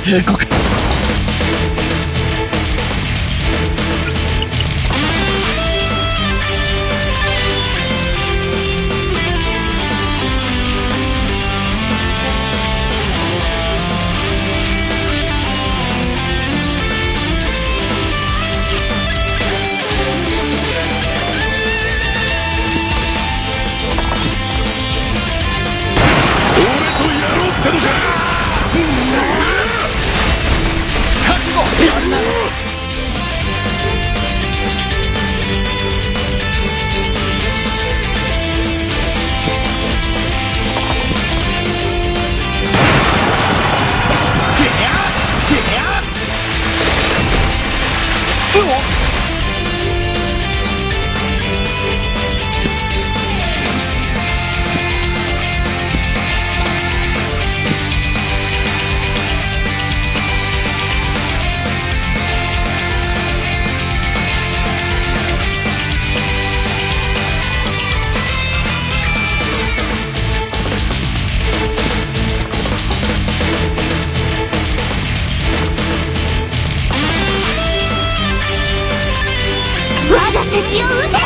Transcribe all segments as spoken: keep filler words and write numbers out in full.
帝国。 俺とやろうってんだ！覚悟！やるな！ 我が敵を討て！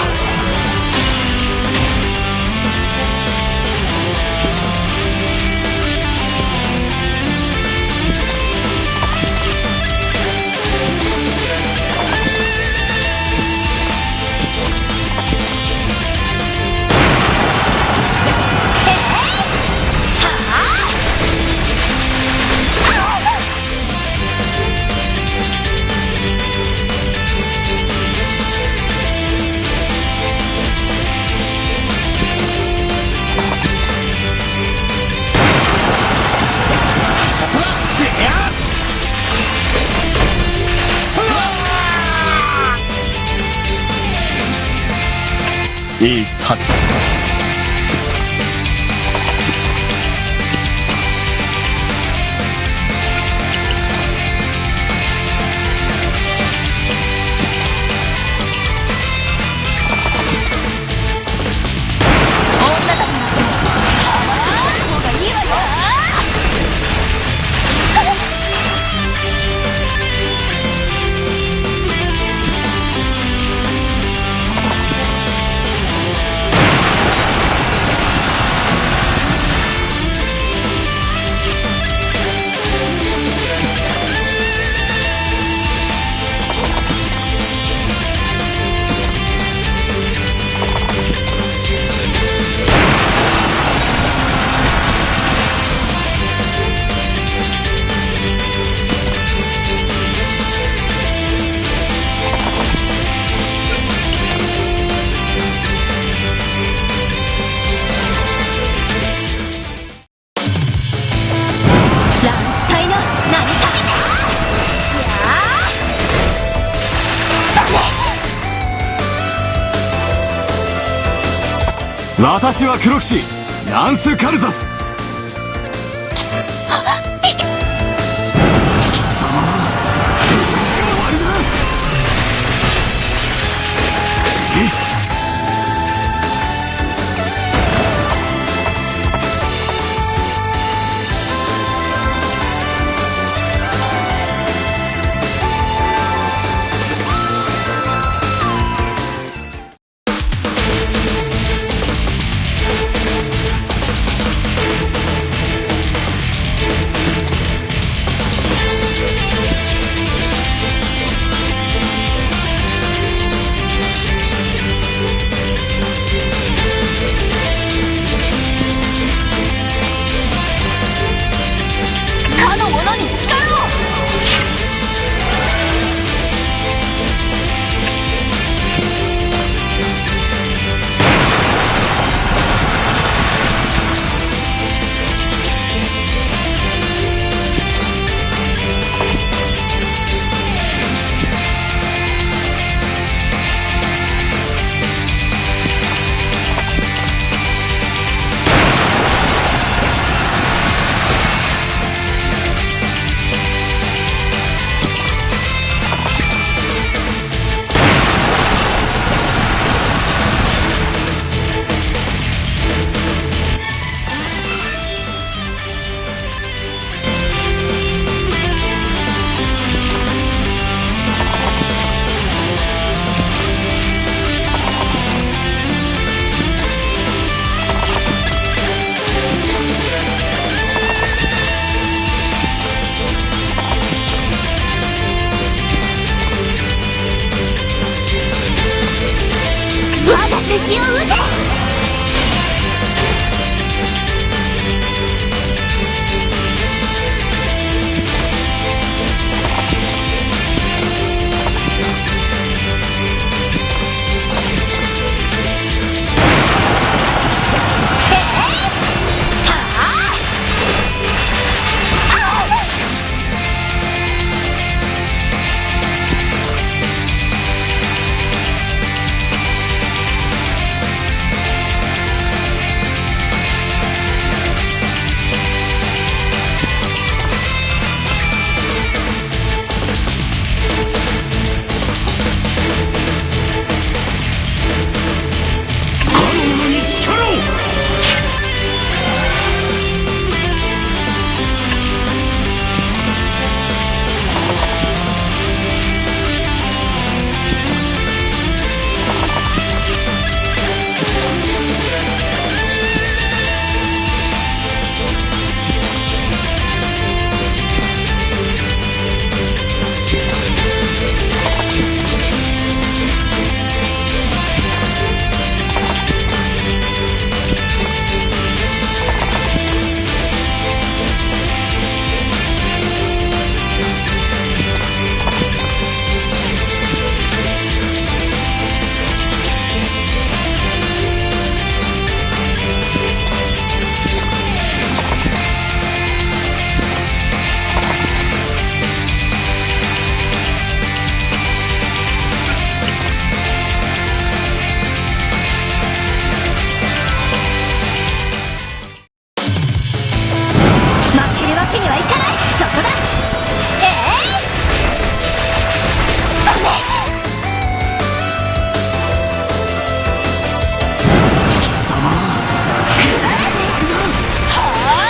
いい盾。 ランス隊の名にかけて！やあ！私はクロキシ、ランスカルザス。貴様は終わりだ。ち負けるわけにはいかない。そこだ。えい！ごめん。貴様。くらえ。終わりだ。はあ。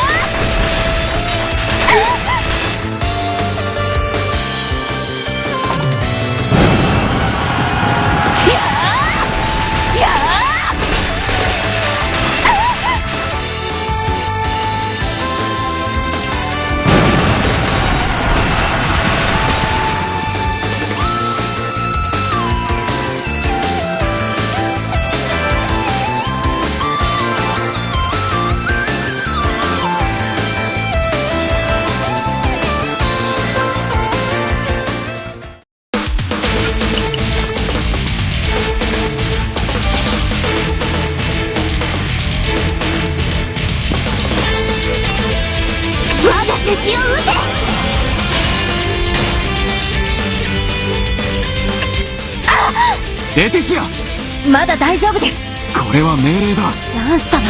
我が敵を討て！あっ！レティシア！まだ大丈夫です。これは命令だ。ランス様。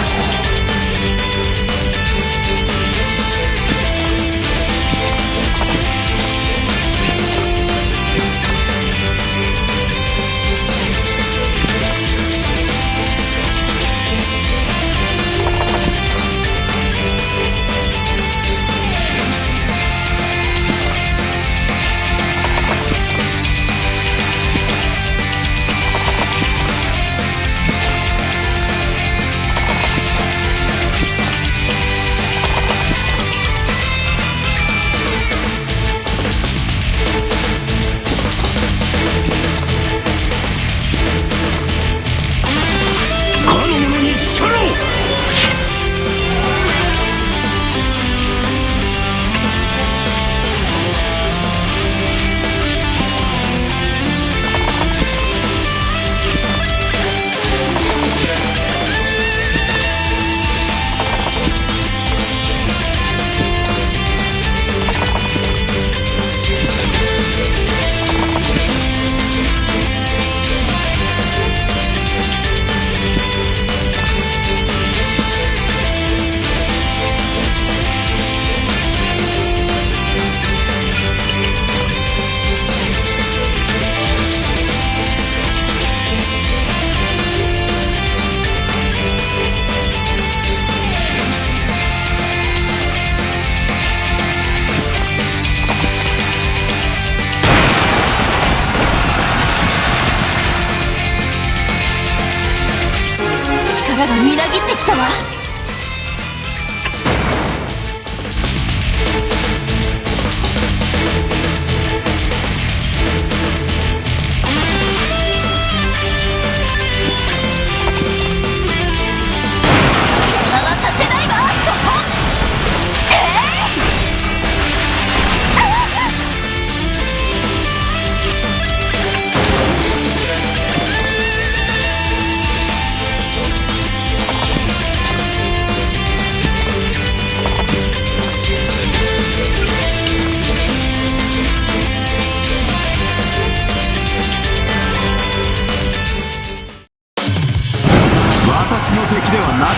かの者に力を！力がみなぎってきたわ。私の敵ではなく、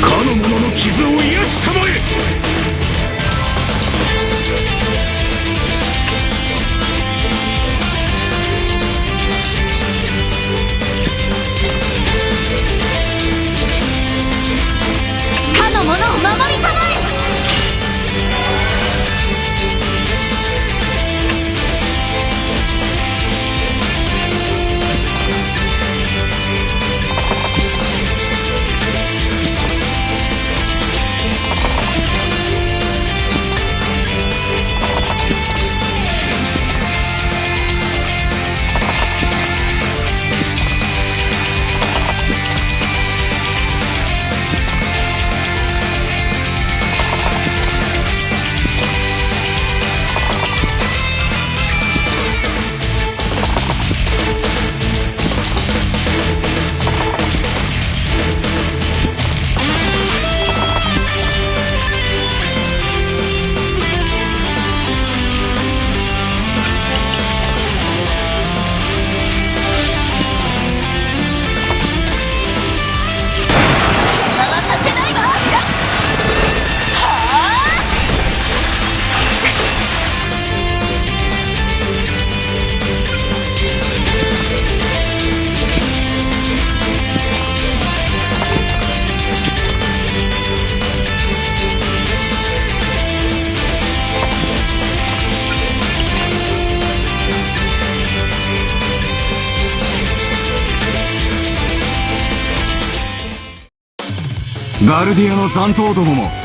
かの者の傷を癒してまえ。かの者を守りたまえ。邪魔はさせないわ。はあ。ガルディアの残党どもも、